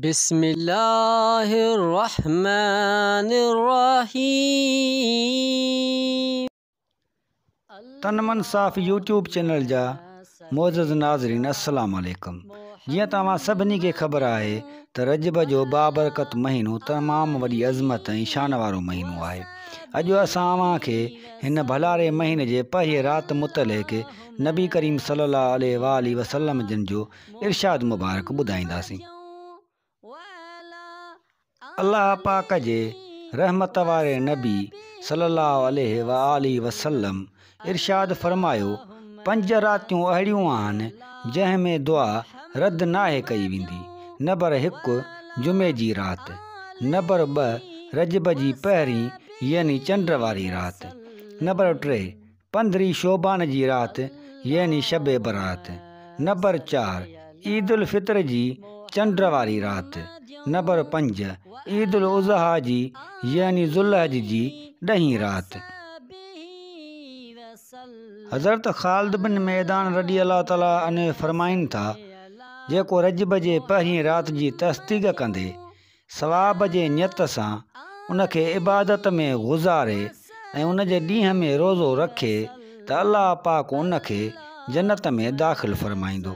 بسم الله الرحمن الرحيم. تن من صاف يوٽيوب چينل جا معزز ناظرين السلام عليڪم جيئن ته اوهان سڀني کي خبر آهي ته رجب جو بابرڪت مهينو تمام وڏي عظمت ۽ شان وارو مهينو آهي اڄ اسان اوهان کي هن ڀلاري مهيني جي پهرين رات متعلق نبي ڪريم صلي الله عليه واٰله وسلم جن جو ارشاد مبارڪ ٻڌائينداسين. الله پاڪ جي رحمت واري نبي صلي الله عليه واٰله وسلم ارشاد فرمايو، پنج راتيون اهڙيون آهن جنهن ۾ دعا رد ناهي ڪئي ويندي، نبر هڪ جمعي جي رات، نبر ٻه رجب جي پهرين يعني چنڊ واري رات، نبر ٽي پندرهين شعبان جي رات يعني شب برات، نبر چار عيد الفطر جي چنڊ واري رات، نبر پنج عيد الاضحيٰ جي يعني ذوالحج جي ڏهين رات. حضرت خالد بن معدان رضي الله تعالٰي عنه فرمائن ٿا، جيڪو رجب جي پهرين رات جي تصديق ڪندي ثواب جي نيت سان ان کي عبادت ۾ گذاري ۽ ان جي ڏينهن ۾ روزو رکي ته الله پاڪ ان کي جنت ۾ داخل فرمائيندو.